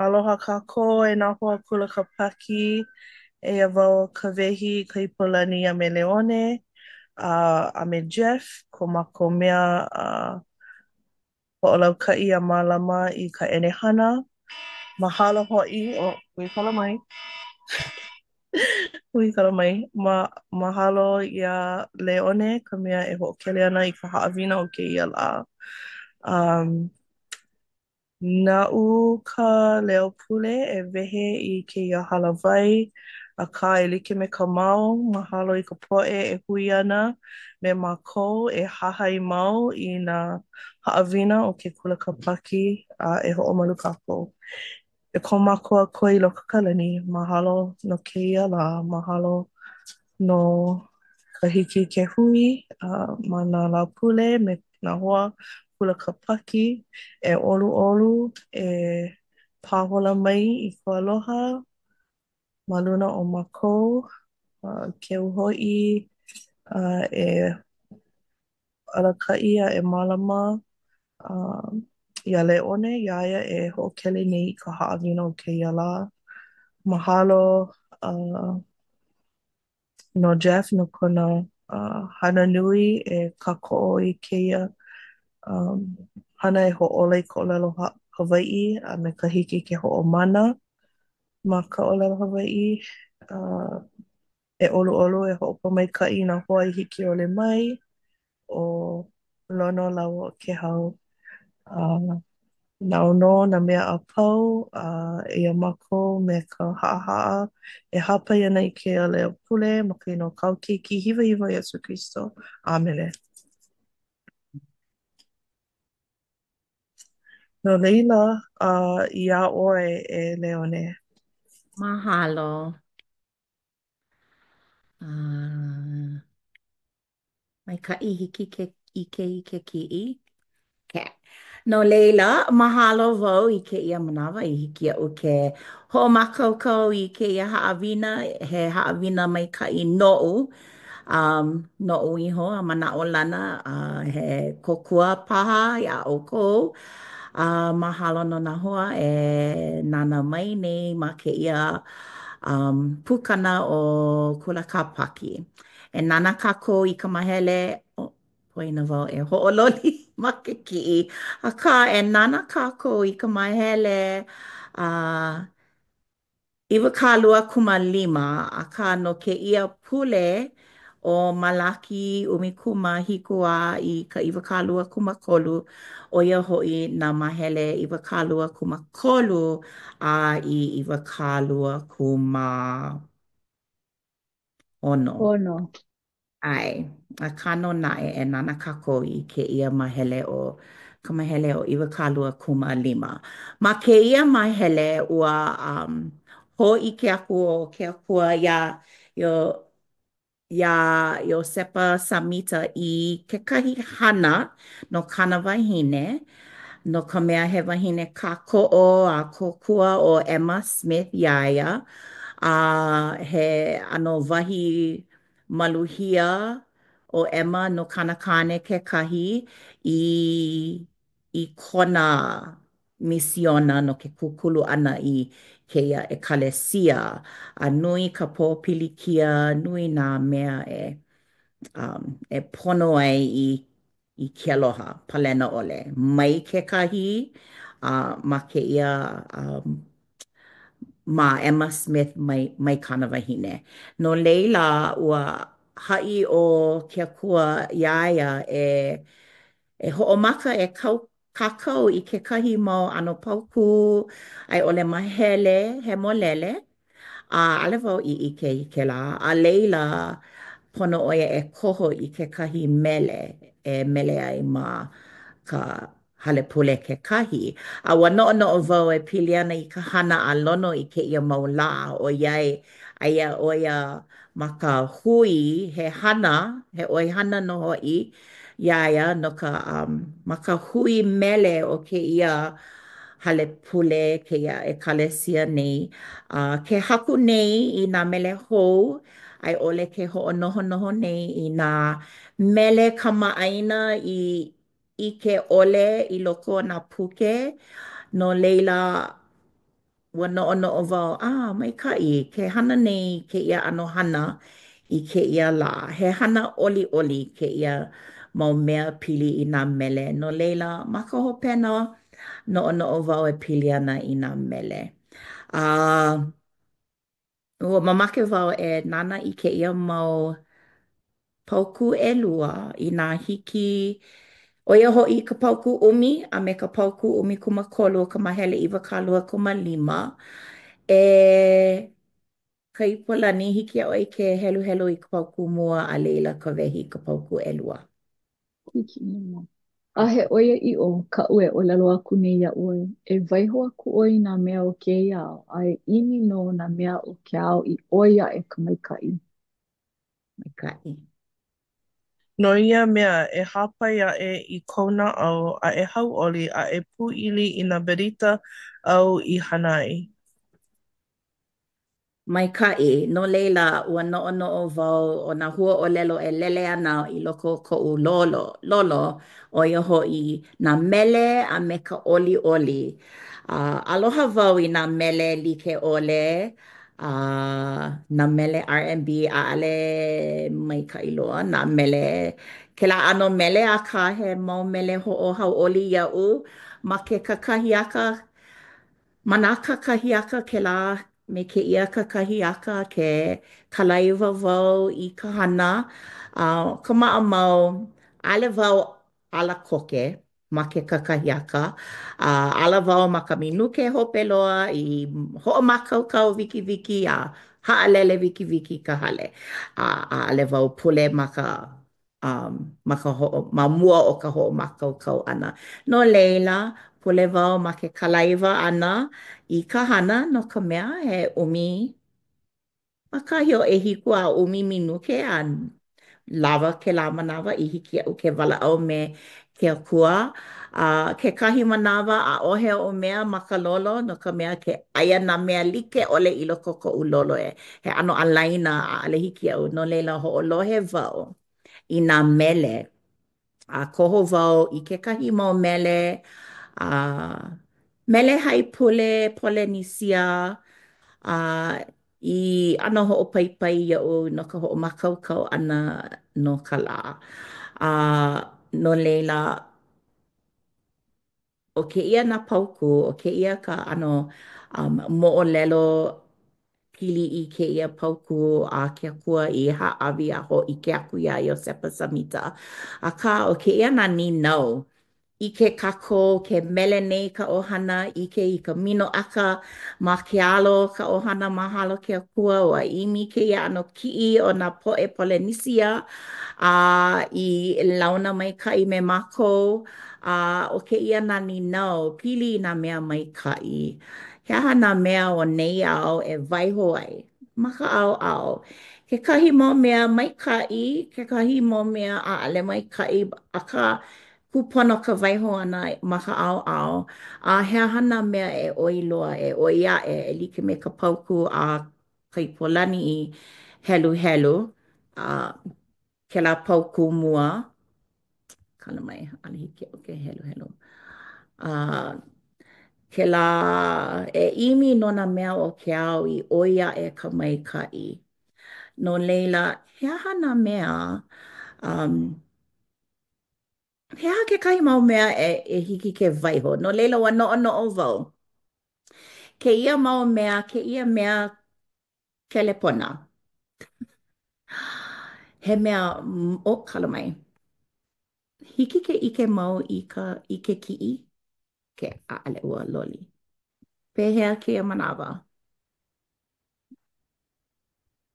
Aloha kākou e nā hoa kula Kāpaki. Eia wau ʻo Kawehi Kaipolani a me Leone a me Jeff, ko mākou mea a hoʻolaukaʻi a mālama i ka ʻenehana. Mahalo hoʻi, oh, huikala mai. Huikala mai. Ma, mahalo iā Leone, ka mea e hoʻokele ana i ka haʻawina o kēia lā. Um, Naʻu ka leo pule e wehe i kēia hālāwai, akā e like me ka mau, mahalo i ka poʻe e hui ana me mākou e hahai mau i nā haʻawina o ke Kula Kāpaki a e hoʻomalu kākou. E ko mākou Akua i loko o ka lani, mahalo no kēia lā, mahalo no ka hiki ke hui ma nā Lāpule me nā hoa kula Kāpaki. E ʻoluʻolu, e pāhola mai i kou aloha ma luna o mākou, keu hoʻi e alakaʻi a e mālama iā Leone iā ia e hoʻokele nei i ka haʻawina o kēia lā. Mahalo no Jeff no kona hana nui e kākoʻo i kēia hana e hoʻōla i ka ʻōlelo Hawaiʻi a me ka hiki ke hoʻomana ma ka ʻōlelo Hawaiʻi. E ʻoluʻolu, e hoʻopōmaikaʻi i nā hoa i hiki ʻole mai, ʻo Lono lāua ʻo Kēhau. A nāu nō nā mea a pau, a eia mākou me ka haʻahaʻa e hāpai ana i kēia leo pule ma ka inoa o kāu Keiki hiwahiwa Iesū Kristo. ʻĀmene. No laila, a iā ʻoe, e Leone. Mahalo. Uh, Maikaʻi hiki ke ʻike i ke kiʻi. Okay. No laila, mahalo wau i kēia manawa i hiki iaʻu ke hoʻomākaukau i kēia haʻawina, he haʻawina maikaʻi noʻu, um, noʻu iho a manaʻolana uh, he kōkua paha iā ʻoukou. A mahalo no nā hoa e nānā mai nei ma kēia um, pukana o Kula Kāpaki. E nānā kākou i ka mahele, oh, poina wau e hoʻololi ma ke kiʻi, akā e nānā kākou i ka mahele a uh, 25, akā no kēia pule ʻo Malaki 17 a i ka 23, ʻo ia hoʻi nā mahele 23 a i 26. ʻOno. ʻAe, akā nō naʻe e nānā kākou i kēia mahele ʻo ka mahele ʻo 25. Ma kēia mahele ua um, hōʻike aku ʻo ke Akua iā Io, iā Iosepa Samita i kekahi hana no kāna wahine, no ka mea he wahine kākoʻo a kōkua ʻo Emma Smith iā ia, a he ʻano wahi maluhia ʻo Emma no kāna kāne kekahi i i kona misiona no ke kūkulu ʻana i kēia ʻekalesia a nui ka pōpilikia, nui nā mea e um, e pono ai i i ke aloha palena ʻole mai kekahi a ma kēia um, ma Emma Smith mai, mai kāna wahine. No laila, ua haʻi ʻo ke Akua iā ia e, e hoʻomaka e kau, kākau i kekahi mau ʻano paukū a i ʻole mahele hemolele, A ʻaʻole wau i ʻike i kēlā, a laila pono ʻo ia e koho i kekahi mele e mele ai ma ka hale pule kekahi. A ua noʻonoʻo wau e pili ana i ka hana a Lono i kēia mau lā, ʻoiai aia ʻo ia ma ka hui he hana, he ʻoihana nō hoʻi iā ia no ka um, ma ka hui mele o kēia hale pule kēia ʻekalesia nei, a ke haku nei i nā mele hou a i ʻole ke hoʻonohonoho nei i nā mele kamaʻāina i ʻike ʻole i loko o nā puke. No laila. Ua noʻonoʻo wau, ʻĀ, maikaʻi ke hana nei kēia ʻano hana i kēia lā. He hana ʻoliʻoli kēia mau mea pili i nā mele. No laila, ma ka hopena, noʻonoʻo wau e pili ana i nā mele. A ua mamake wau e nānā i kēia mau paukū ʻelua inā hiki, ʻo ia hoʻi ka paukū ʻumi a me ka paukū 13 o ka mahele 25. E Kaiapolani, hiki iā ʻoe ke heluhelu i ka paukū mua a laila Kawehi i ka paukū ʻelua. Hiki nō. A he ʻoiaʻiʻo kaʻu e ʻōlelo aku nei iā ʻoe, e waiho aku ʻoe i nā mea o kēia ao, a e ʻimi no nā mea o ke ao i ʻoi aʻe ka maikaʻi. Maikaʻi. No ia mea, e hāpai aʻe i kou naʻau, a e hauʻoli, a e pūʻili i nā berita āu i hana ai. Maikaʻi. No laila, ua noʻonoʻo wau ʻo nā huaʻōlelo e lele ana i loko o koʻu lolo, lolo, ʻo ia hoʻi nā mele a me ka ʻoliʻoli. A aloha wau i nā mele like ʻole, a nā mele R&B ʻaʻale maikaʻi loa nā mele, kēlā ʻano mele, akā he mau mele hoʻohauʻoli iaʻu ma ke kakahiaka. Ma nā kakahiaka kēlā me kēia kakahiaka ke kalaiwa wau i ka hana. A ʻo ka maʻamau, ʻaʻole wau ala koke ma ke kakahiaka. A ala wau ma ka minuke hope loa i hoʻomākaukau wikiwiki a haʻalele wikiwiki i ka hale. A ʻaʻole wau pule ma ka um, ma ka hoʻo, ma mua o ka hoʻomākaukau ʻana. No laila, pule wau ma ke kalaiwa ʻana i ka hana no ka mea he ʻumi ma kahi o ʻehiku a ʻumi minuke a lawa kēlā manawa i hiki iaʻu ke walaʻau me ke Akua. A kekahi manawa, ʻaʻohe oʻu mea ma ka lolo no ka mea ke aia nā mea like ʻole i loko o koʻu lolo e he ʻano ālaina ʻaʻole hiki iaʻu. No laila, hoʻolohe wau i nā mele a koho wau i kekahi mau mele a mele haipule Polenesia a i ʻano hoʻopaipai iaʻu no ka hoʻomākaukau ʻana no ka lā. A no laila, ʻo kēia nā paukū, ʻo kēia ka ʻano um moʻolelo pili i kēia paukū a ke Akua i hāʻawi a hōʻike aku iā Iosepa Samita. Akā, ʻo kēia nā nīnau, ʻike kākou ke mele nei ka ʻohana, ʻike i ka minoʻaka ma ke alo o ka ʻohana, mahalo ke Akua, ua ʻimi kēia ʻano kiʻi o nā poʻe Polenesia a i launa maikaʻi me mākou. A ʻo kēia nā nīnau pili i nā mea maikaʻi. He aha nā mea o nei ao e waiho ai ma ka ʻaoʻao? Kekahi mau mea maikaʻi, kekahi mau mea ʻaʻole maikaʻi, akā kūpono ka waiho ʻana ma ka ʻaoʻao. A he aha nā mea e ʻoi loa, e ʻoi aʻe e like me ka paukū a Kaiapolani i heluhelu, a kēlā paukū mua. Kala mai, ʻaʻole hiki iaʻu ke heluhelu. A kēlā e ʻimi no nā mea o ke ao i ʻoi aʻe ka maikaʻi. No laila, he aha nā mea, um, he aha kekahi mau mea e, e hiki ke waiho? No laila, ua noʻonoʻo wau. Kēia mau mea, kēia mea kelepona. He mea, oh, kala mai. Hiki ke ʻike mau i ka i ke kiʻi? Ke ʻaʻole ua loli. Pehea kēia manawa?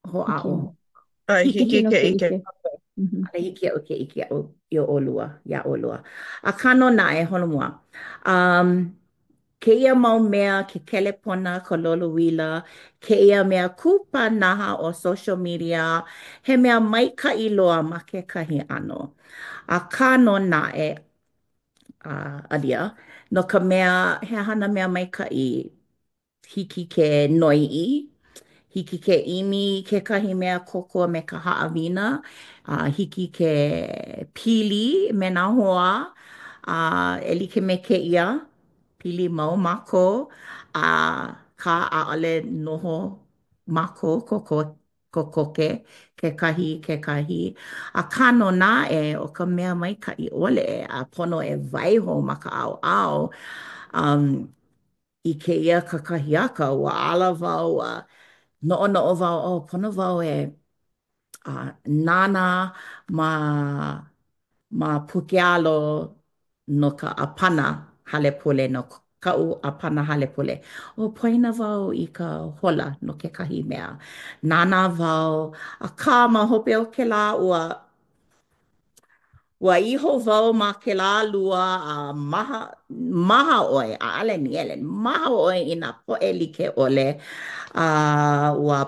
Hiki Hoʻāʻo. nō. ʻAe, Hiki. hiki Hiki nō ke ke ʻike. ʻike. Mhm. ʻAʻole hiki iaʻu ke ʻike iaʻu iā ʻolua, iā ʻolua. Akā nō naʻe, holomua. Um, kēia mau mea, ke kelepona, ka lolouila, kēia mea kupanaha o social media, he mea maikaʻi loa ma kekahi ʻano. Akā nō naʻe, a alia, no ka mea, he aha nā mea maikaʻi? Hiki ke noiʻi, hiki ke ʻimi i kekahi mea kōkua me ka haʻawina, a hiki ke pili me nā hoa, a e like me kēia, pili mau mākou, a Akā, ʻaʻole noho mākou koko kokoke kekahi i kekahi. Akā nō naʻe, ʻo ka mea maikaʻi ʻole a pono e waiho ma ka ʻaoʻao um i kēia kakahiaka ua ala wau a noʻonoʻo wau, oh pono wau e nānā ma ma Pukealo no ka ʻāpana hale pule, no kaʻu ʻāpana hale pule. Oh poina wau i ka hola no kekahi mea. Nānā wau, akā ma hope o kēlā ua ua iho wau ma kēlā lua a maha maha ʻoe, ʻaʻale nīele, maha ʻoe i nā poʻe like ʻole a ua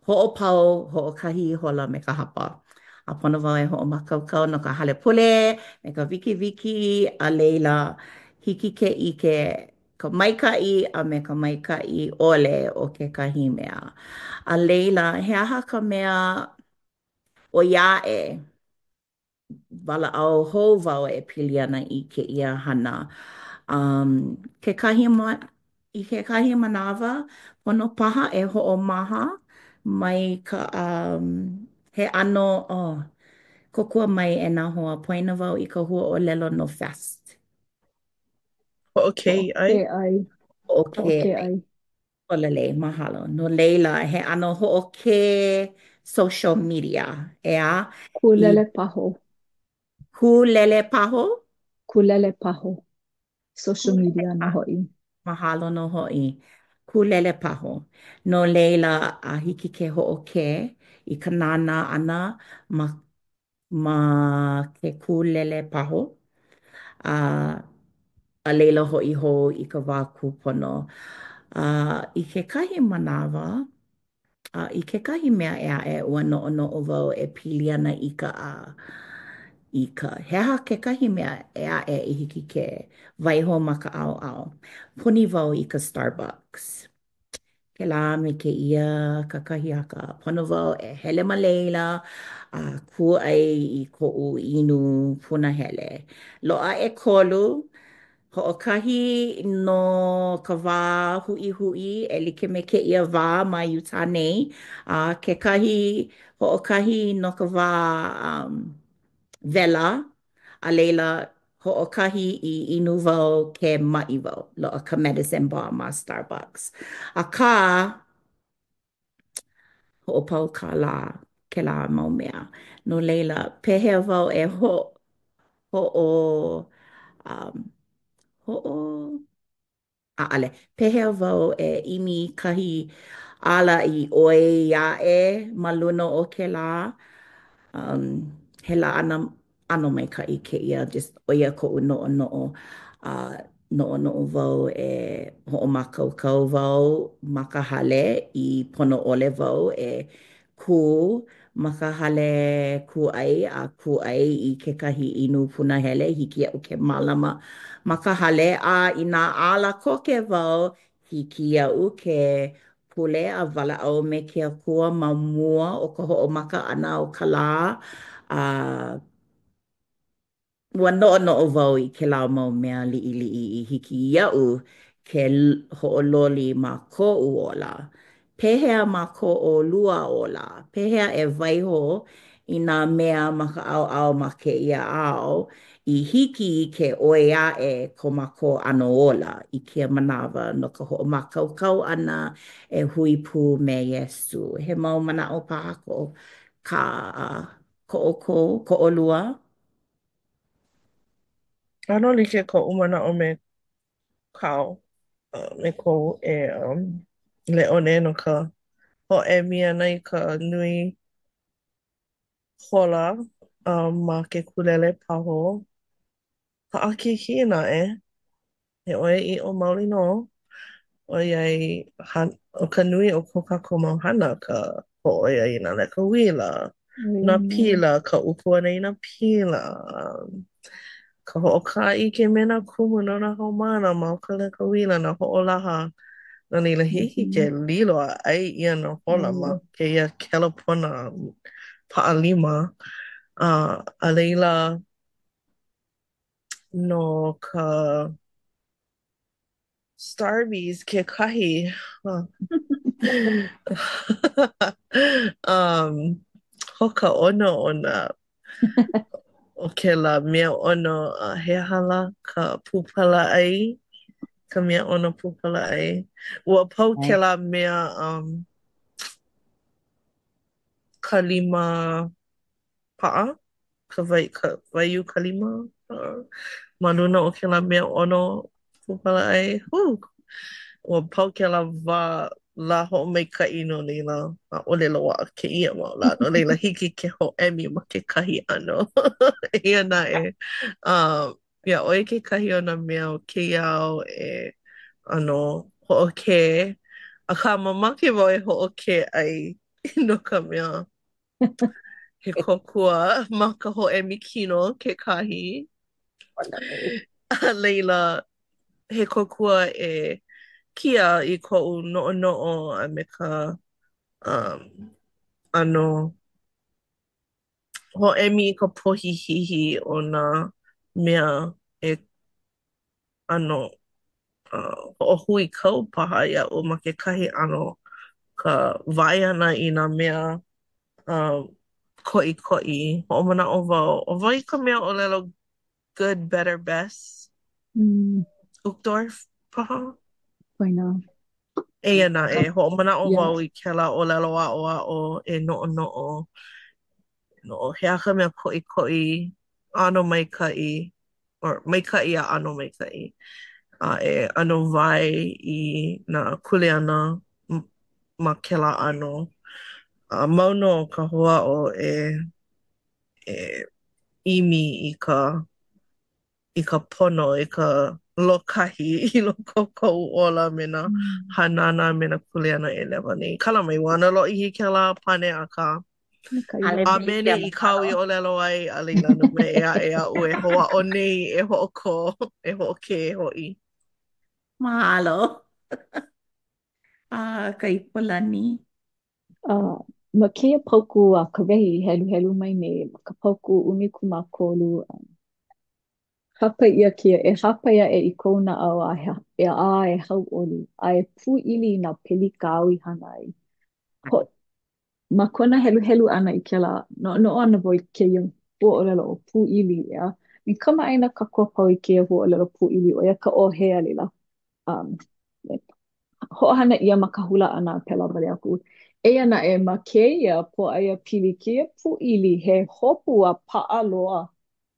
hoʻopau hoʻokahi hola me ka hapa. A pono wau e hoʻomākaukau no ka hale pule me ka wikiwiki a laila hiki ke ʻike ka maikaʻi a me ka maikaʻi ʻole o kekahi mea. A laila, he aha ka mea ʻoi aʻe? Walaʻau hou wau e pili ana i kēia hana. Um kekahi i kekahi manawa, pono paha e hoʻomaha mai ka um he ʻano oh kōkua mai e nā hoa, poina wau i ka huaʻōlelo no fast. Hoʻokē Hoʻokē ʻai? ʻai. Hoʻokē Hoʻokē ʻai. ʻai. ʻOlalei, mahalo. No laila, he ʻano hoʻokē social media, ʻeā? I Kūlele paho. kūlele paho? Kūlele paho. Social Kūlele media nō paho. hoʻi. Mahalo nō hoʻi. Kūlele paho. No laila, a hiki ke hoʻokē i ka nānā ʻana ma, ma ke kūlele paho. A, a laila hoʻi hou i ka wā kūpono. A i kekahi manawa, A i kekahi mea ʻē aʻe, ua noʻonoʻo wau e pili ana i ka i ka he aha kekahi mea ʻē aʻe i hiki ke waiho ma ka ʻaoʻao? Puni wau i ka Starbucks. Kēlā me kēia kakahiaka, pono wau e hele ma laila a kūʻai i koʻu inu punahele. Loaʻa ʻekolu. Hoʻokahi no ka wā huʻihuʻi e like me kēia wā ma Utah nei, a kekahi hoʻokahi no ka wā um wela, a laila hoʻokahi i inu wau ke maʻi wau. Loaʻa ka medicine ball ma Starbucks. Akā, hoʻopau kālā kēlā mau mea. No laila, pehea wau e ho hoʻo um hoʻo ʻaʻale. Pehea wau e ʻimi i kahi ala i ʻoi aʻe ma luna o kēlā? Um, he laʻana ʻano maikaʻi kēia, just ʻo ia koʻu noʻonoʻo. A noʻonoʻo wau e hoʻomākaukau wau ma ka hale i pono ʻole wau e kū ma ka hale kūʻai a kūʻai i kekahi inu punahele, hiki iaʻu ke mālama ma ka hale. A inā ala koke wau, hiki iaʻu ke pule a walaʻau me ke Akua ma mua o ka hoʻomaka ʻana o ka lā. A ua noʻonoʻo wau i kēlā mau mea liʻiliʻi i hiki iaʻu ke hoʻololi ma koʻu ola. Pehea ma ko ʻolua ola? Pehea e waiho i nā mea ma ka ʻaoʻao ma kēia ao i hiki ke ʻoi aʻe ko mākou ʻano ola i kēia manawa no ka hoʻomākaukau ʻana e hui pū me Iesū? He mau manaʻo paha ko kā ko ʻoukou, ko ʻolua? ʻAno like koʻu manaʻo me kāu, me kou e um, Leone no ka hoʻēmi ʻana i ka nui hola um, ma ke kūlele paho. Paʻakikī naʻe, he ʻoiaʻiʻo maoli nō, ʻoiai ʻo ka nui o ko kākou mau hana ka hōʻoia i nā leka uila, ʻO ia nā nō. pila, ka uku ʻana i nā pila, ka hoʻokaʻaʻike me nā kumu no nā haumāna ma o ka leka uila, nā hoʻolaha. No laila, hiki ke Mm-hmm. lilo a ʻai ʻia nā hola ma ʻO ia. kēia kelapona paʻa lima. A, a laila, no ka. Starbies kekahi. Huh. Um, ho ka ʻono o nā o kēlā mea ʻono uh, he aha lā ka pūpala ʻai, ka mea ʻono pūpala ʻai. Ua pau kēlā mea um, kalima paʻa, ka wai, ka waiū kalima paʻa ma luna o kēlā mea ʻono pūpala ʻai. Hū! Ua pau kēlā wā lā hoʻomaikaʻi no laila, ʻaʻole loaʻa kēia mau lā. No laila, hiki ke hōʻemi ma kekahi ʻano. Eia naʻe, um, yeah, ʻo ia kekahi o nā mea o kēia au e ʻano hoʻokē. Akā, mamake wau e hoʻokē ʻai no ka mea, He kōkua ma ka hoʻēmi kino kekahi. A laila, he kōkua e kia i koʻu noʻonoʻo a me ka um, ʻano hoʻēmi i ka pohihihi o nā mea e ʻano uh, hoʻohuikau paha iaʻu ma kekahi ʻano ka wae ʻana i nā mea um, koʻikoʻi. Hoʻomanaʻo wau, ʻo wai ka mea ʻōlelo good, better, best? Uchtdorf paha? Waina. Eia naʻe, hoʻomanaʻo Yeah. wau i kēlā ʻōlelo aʻoaʻo e noʻonoʻo no he aha ka mea koʻikoʻi, ʻano maikaʻi, or maikaʻi a ʻano maikaʻi. A e ʻano wae i nā kuleana ma kēlā ʻano. A mau nō ka hoʻāʻo e e ʻimi i ka i ka pono, i ka lōkahi i loko o kou ola me nā hanana me nā kuleana e lewa nei. Kala mai, ua ana lōʻihi kēlā pane, akā ʻāmene i kāu i ʻōlelo ai, a laila nā mea ʻē aʻe aʻu e hoʻāʻo nei e hoʻokō, e hoʻokē hoʻi. Mahalo. A ka Ipolani. Uh, ma kēia paukū a Kawehi i heluhelu mai nei, ma ka paukū 13, um, hāpai ʻia kēia, e hāpai aʻe i kou naʻau a he, a e hauʻoli, a e pūʻili i nā pelika āu i hana ai. Ho, ma kona heluhelu ʻana i kēlā, noʻonoʻo ana wau i kēia huaʻōlelo ʻo pūʻili, ʻeā? I kamaʻāina kākou a pau i kēia huaʻōlelo pūʻili, ʻo ia ka ʻōhē a laila, um, hoʻohana ʻia ma ka hula ʻana a pēlā wale aku. Eia naʻe, ma kēia pōʻaiapili, kēia pūʻili, he hopu a paʻa loa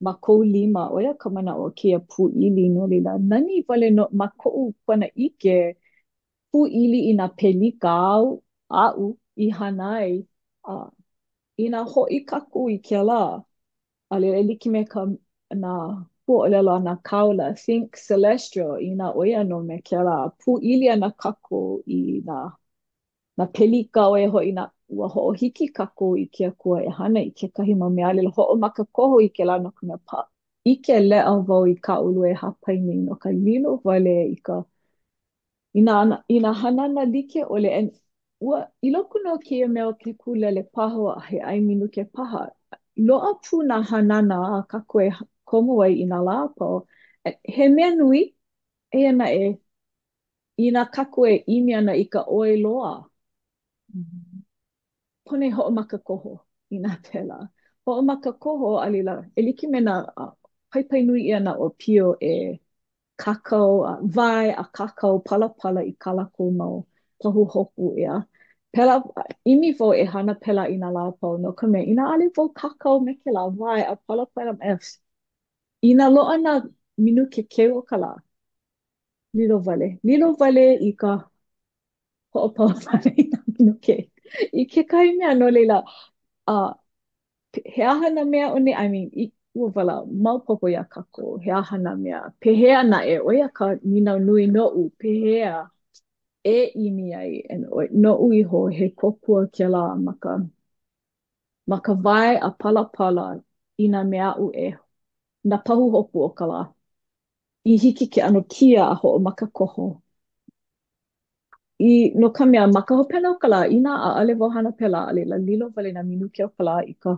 ma kou lima, ʻo ia ka manaʻo o kēia pūʻili, no laila, nani wale nō ma koʻu kuanaʻike, pūʻili i nā pelika āu, aʻu i hana ai, a inā hoʻi kākou i kēlā, a laila e like me ka nā huaʻōlelo a nā kāula, think celestial, inā ʻo ia nō me kēlā, pūʻili ana kākou i nā nā pelika, ʻo ia hoʻi nā, ua hoʻohiki kākou i ke Akua e hana i kekahi mau mea, a laila hoʻomakakoho i kēlā no ka mea pa ʻike leʻa wau i kā ʻolua e hāpai nei no ka lilo wale i ka I nā, i nā hanana like ʻole, and ua, i loko nō o kēia mea o ke kūlele paho a he ʻai minuke paha, loaʻa pū nā hanana a kākou e komo ai i nā lā a pau. He mea nui, eia naʻe, inā kākou e ʻimi ana i ka ʻoi loa, pono e hoʻomakakoho inā pēlā. Hoʻomakakoho, a laila, e like me nā, paipai nui ʻia nā ʻōpio e kākau, a wae a kākau palapala i kā lākou mau pahuhopu, ʻeā. Pēlā, ʻimi wau e hana pēlā i nā lā a pau, no ka mea, inā ʻaʻole wau kākau me kēlā wae a palapala, inā loaʻa nā minuke keu o ka lā, lilo wale. Lilo wale i ka hoʻopau wale i nā minuke i kekahi mea, no laila, a he aha nā mea o nei, I mean, i, ua wala maopopo iā kākou, he aha nā mea, pehea naʻe, ʻo ia ka nīnau nui noʻu, pehea e ʻimi ai, and noʻu iho, he kōkua kēlā ma ka, ma ka wae a palapala i nā mea aʻu e, nā pahuhopu o ka lā. I hiki ke ʻano kia a hoʻomakakoho. I, no ka mea, ma ka hopena o ka lā, inā ʻaʻole wau hana pēlā, a laila lilo wale nā minuke o ka lā i ka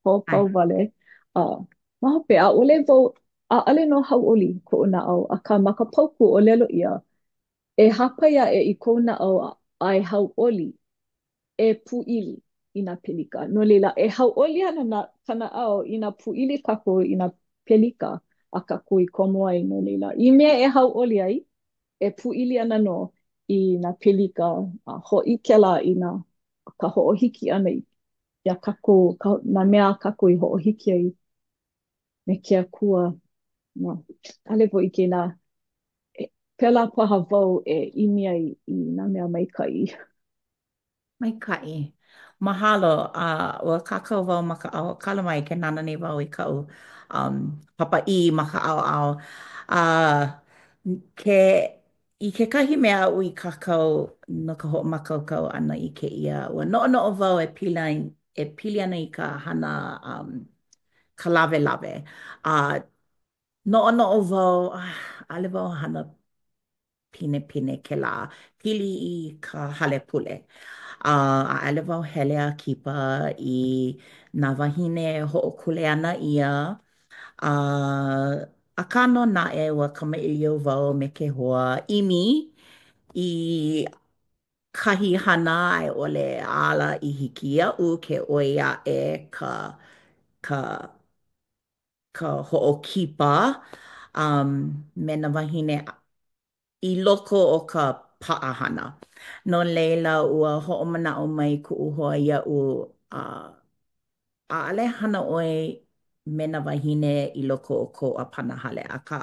hoʻopau wale. A ma hope, ʻaʻole wau. ʻAʻole nō hauʻoli koʻu naʻau, akā ma ka paukū ʻōlelo ʻia, e hāpai aʻe i kou naʻau a e hauʻoli, e pūʻili i nā pelika. No laila, e hauʻoli ana nā, ka naʻau inā pūʻili kākou i nā pelika a kākou i komo ai. No laila, i mea e hauʻoli ai, e pūʻili ana nō i nā pelika a hōʻike lā i nā ka hoʻohiki ʻana iā kākou, ka, nā mea a kākou i hoʻohiki ai me ke Akua. No, ʻaʻole wau ʻike inā pēlā paha wau e ʻimi ai i nā mea maikaʻi. Maikaʻi. Mahalo. A ua kākau wau ma ka ʻaoʻao, kala mai ke nānā nei wau i kaʻu um, papa E ma ka ʻaoʻao. A ke, i kekahi mea aʻu i kākau no ka hoʻomākaukau ʻana i kēia, ua noʻonoʻo wau e pili, e pili ana i ka hana um, ka lawelawe. A noʻonoʻo wau, ah, ʻaʻole wau hana pinepine kēlā pili i ka hale pule. A ʻaʻole wau hele a kipa i nā wāhine hoʻokuleana ʻia. A akā nō naʻe, ua kamaʻilio wau me ke hoa ʻimi i kahi hana a i ʻole ala i hiki iaʻu ke ʻoi aʻe ka ka ka hoʻokipa um me nā wāhine i loko o ka paʻahana. No laila, ua hoʻomanaʻo mai kuʻu hoa iaʻu a ʻaʻole hana ʻoe me nā wāhine i loko o kou ʻāpana hale, akā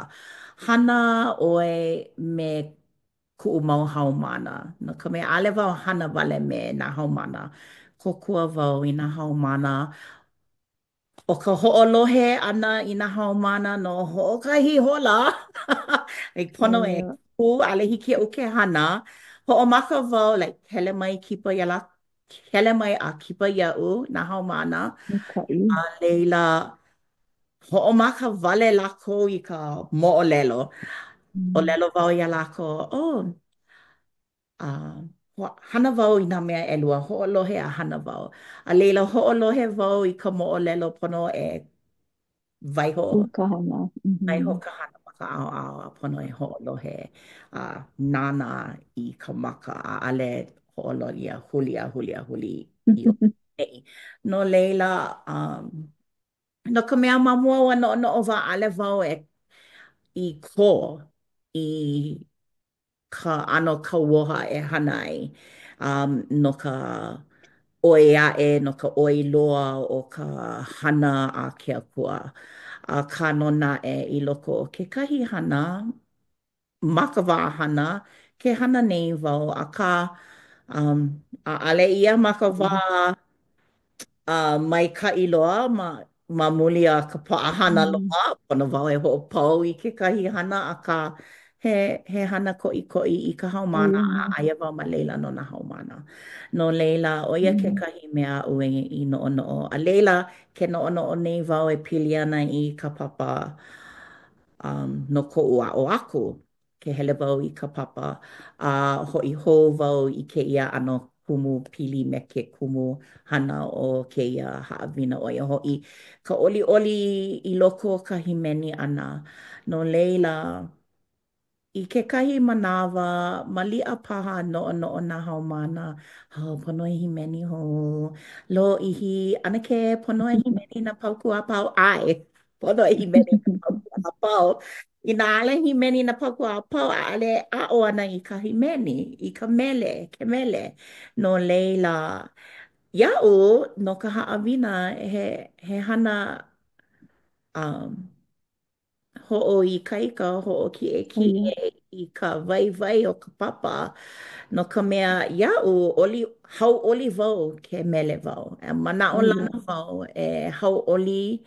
hana ʻoe me kuʻu mau haumāna. No ka mea, ʻaʻole wau hana wale me nā haumāna. Kōkua wau i nā haumāna. ʻO ka hoʻolohe ʻana i nā haumāna no hoʻokahi hola, like ʻO pono e ia kū, ʻaʻole hiki iaʻu ke hana. Hoʻomaka wau, like hele mai kipa iā lā, hele mai a kipa iaʻu nā haumāna. maikaʻi. A laila, hoʻomaka wale lākou i ka moʻolelo. ʻŌlelo wau iā lākou, oh, a hana wau i nā mea ʻelua, hoʻolohe a hana wau. A laila, hoʻolohe wau i ka moʻolelo pono e waiho Kū ka hana. waiho Mm-hmm. ka hana ma ka ʻaoʻao a pono e hoʻolohe a nānā i ka maka, ʻaʻole hoʻololi a huli a huli a huli i ʻoneʻi. No laila, um, no ka mea, ma mua ua noʻonoʻo wau ʻaʻole wau e i kō i ka ʻano kauoha e hana ai um, no ka ʻoi aʻe, no ka ʻoi loa o ka hana a ke Akua. Akā nō naʻe, i loko o kekahi hana, ma ka wā hana, ke hana nei wau, akā, um, ʻaʻole ia ma ka wā a maikaʻi loa ma ma muli o ka paʻahana Mm. loa, pono wau e hoʻopau i kekahi hana, akā, he he hana koʻikoʻi i ka ʻO haumāna ia a nō. aia wau ma laila no nā haumāna. No laila, ʻo ia Mm. kekahi mea aʻu e i noʻonoʻo. A laila, ke noʻonoʻo nei wau e pili ana i ka papa um, no koʻu aʻo aku. Ke hele wau i ka papa a hoʻi hou wau i kēia ʻano kumu pili me ke kumu hana o kēia haʻawina ʻo ia hoʻi ka ʻoliʻoli i loko o ka hīmeni ʻana. No laila, i kekahi manawa, maliʻa paha noʻonoʻo nā haumāna, oh, pono e hīmeni hou, lōʻihi, ʻanakē, pono e hīmeni nā paukū a pau, ʻae, pono e hīmeni nā paukū a pau. Inā ʻaʻole hīmeni nā paukū a pau, ʻaʻole aʻo ana i ka hīmeni, i ka mele, ke mele. No laila, iaʻu, no ka haʻawina, he, he hana um, hoʻoikaika, ʻO ia. hoʻokiʻekiʻe i ka waiwai o ka papa, no ka mea, iaʻu, ʻoli, hauʻoli wau ke mele wau. E ʻO ia. manaʻolana wau e hauʻoli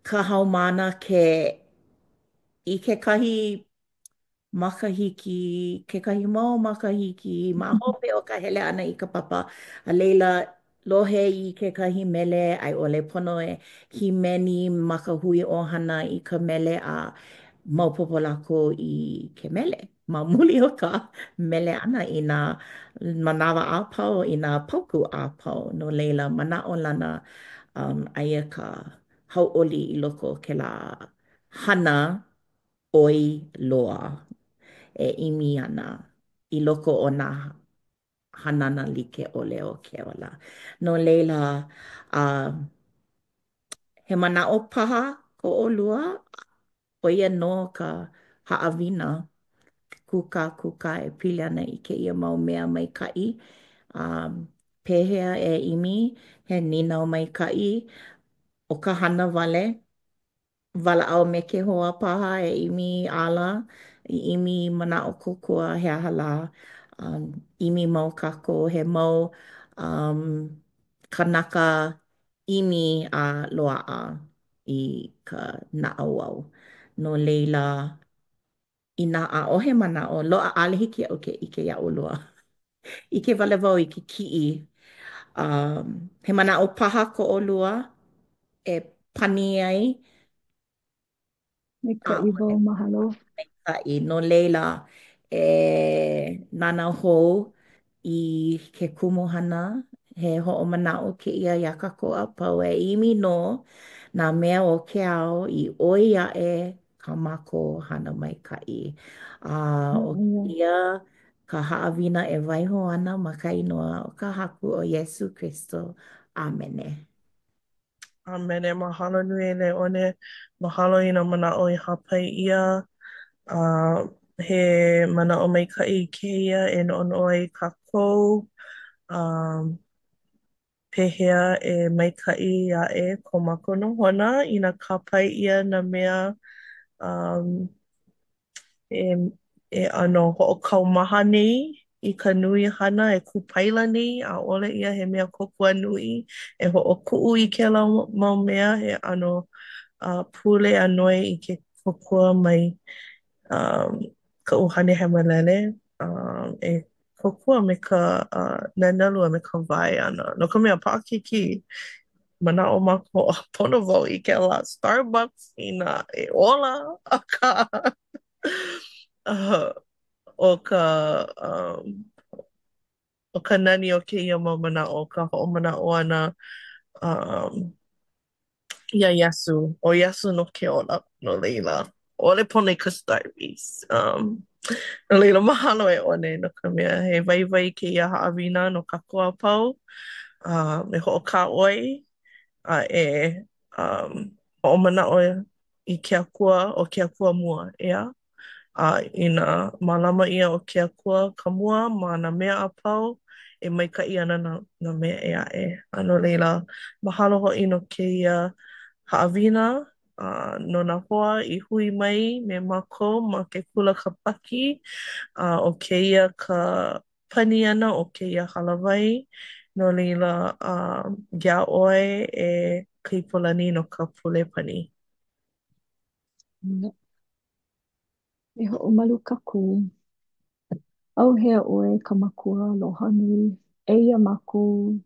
ka haumāna ke i kekahi makahiki, kekahi mau makahiki ma hope o ka hele ʻana i ka papa, a laila, lohe i kekahi mele a i ʻole pono e hīmeni ma ka hui ʻohana i ka mele a maopopo lākou i ke mele ma muli o ka mele ʻana i nā manawa a pau, i nā paukū a pau. No laila, manaʻolana, um, aia ka hauʻoli i loko o kēlā. hana ʻoi loa e ʻimi ana i loko o nā hanana like ʻole o ke ola. No laila, uh, he manaʻo paha ko ʻolua, ʻo ia nō ka haʻawina kūkākūkā e pili ana i kēia mau mea maikaʻi. Um, pehea e ʻimi? He nīnau maikaʻi. ʻO ka hana wale, walaʻau me ke hoa paha e ʻimi ala, e ʻimi manaʻo kōkua, he aha lā. Um, ʻimi mau kākou he mau um, kanaka ʻimi a loaʻa i ka naʻauao. No laila, inā ʻaʻohe manaʻo, loaʻa ʻaʻole hiki iaʻu ke ʻike iā ʻolua. ʻIke wale wau i ke kiʻi. Um, he manaʻo paha ko ʻolua e pani ai? Maikaʻi ʻAʻole wau, mahalo. maikaʻi. No laila, e nānā hou i ke kumuhana, he hoʻomanaʻo kēia iā kākou a pau e ʻimi nō nā mea o ke ao i ʻoi aʻe kā mākou hana maikaʻi. A ʻo Aia. kēia ka haʻawina e waiho ana ma ka inoa o ka Haku ʻo Iesū Kristo. ʻĀmene. ʻĀmene. Mahalo nui e Leone. Mahalo i nā manaʻo i hāpai ʻia. A he manaʻo maikaʻi kēia e noʻonoʻo ai kākou. Um, pehea e maikaʻi aʻe ko mākou nohona inā kāpae ʻia nā mea um, e, e ʻano hoʻokaumaha nei i ka nui hana e kūpaila nei, ʻaʻole ia he mea kōkua nui e hoʻokuʻu i kēlā mau mea, he ʻano uh, pule a noi i ke kōkua mai um, ka ʻUhane Hemolele um, e kōkua me ka uh, neʻenalu a me ka wae ʻana. No ka mea, paʻakikī, manaʻo mākou, oh, pono wau i kēlā Starbucks inā e ola, akā uh, ʻo ka um, ʻo ka nani o kēia mau manaʻo, ka hoʻomanaʻo ʻana um, iā Iesū. ʻO Iesū nō ke ola, no laila, ʻaʻole pono i ka Starbucks. Um, no laila, mahalo e One, no ka mea, he waiwai kēia haʻawina no kākou a pau. Um, e hoʻokāʻoi a e um, hoʻomanaʻo i ke Akua, ʻo ke Akua mua, ʻeā? A inā mālama ʻia ʻo ke Akua ka mua ma nā mea a pau, e maikaʻi ana nā, nā mea ʻē aʻe. A no laila, mahalo hoʻi no kēia haʻawina a no nā hoa i hui mai me mākou ma ke kula Kāpaki. A ʻo kēia ka pani ʻana o kēia hālāwai. No laila, a iā ʻoe e Kaipolani no ka pule pani. E hoʻomalu kākou. ʻAuhea ʻoe e ka Makua aloha nui. Eia mākou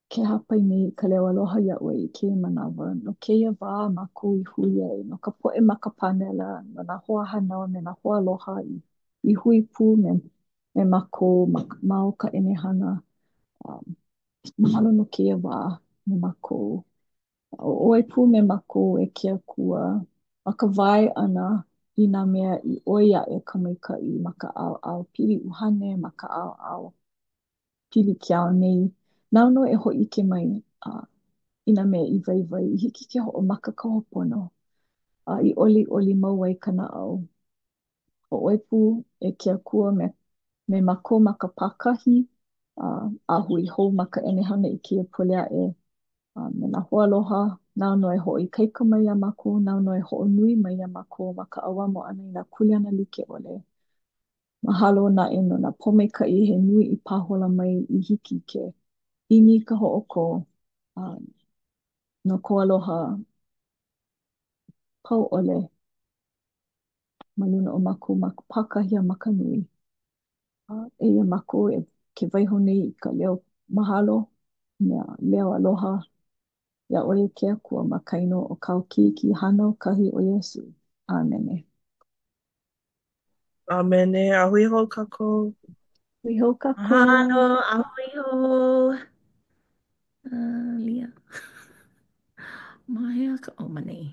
ke hāpai nei i ka leo aloha iā ʻoe i kēia manawa. No kēia wā a mākou i hui ai, no ka poʻe ma ka pānela, no nā hoahānau a me nā hoaaloha i, i hui pū me, me mākou ma, ma o ka ʻenehana. Um, mahalo no kēia wā me mākou. ʻO ʻoe pū me mākou e ke Akua, ma ka wae ʻana i nā mea i ʻoi aʻe ka maikaʻi ma ka ʻaoʻao pili ʻuhane, ma ka ʻaoʻao pili ke ao nei. Nāu nō e hōʻike mai uh, i nā mea i waiwai i hiki ke hoʻomaka ka pono a i ʻoliʻoli mau ai ka naʻau. ʻO ʻoe pū e ke Akua me, me mākou ma ka pākahi, a, a hui hou ma ka ʻenehana i kēia pule aʻe. A me nā hoaaloha, nāu nō e hoʻoikaika mai iā mākou, nāu nō e hoʻonui mai iā mākou ma ka ʻauamo ʻana i nā kuleana like ʻole. Mahalo naʻe no nā pōmaikaʻi he nui i pāhola mai i hiki ke ʻimi i ka hoʻokō a no kou aloha pau ʻole ma luna o mākou ma ka pākahi a ma ka nui. A eia mākou e ke waiho nei i ka leo mahalo, mea leo aloha iā ʻoe e ke Akua ma ka inoa o kāu keiki hānau kahi ʻo Iesū. ʻĀmene. ʻĀmene. A hui hou kākou. Hui hou Mahalo, kākou. a hui hou. Uh, Lia. Ma hea ka ʻo ma ʻaneʻi.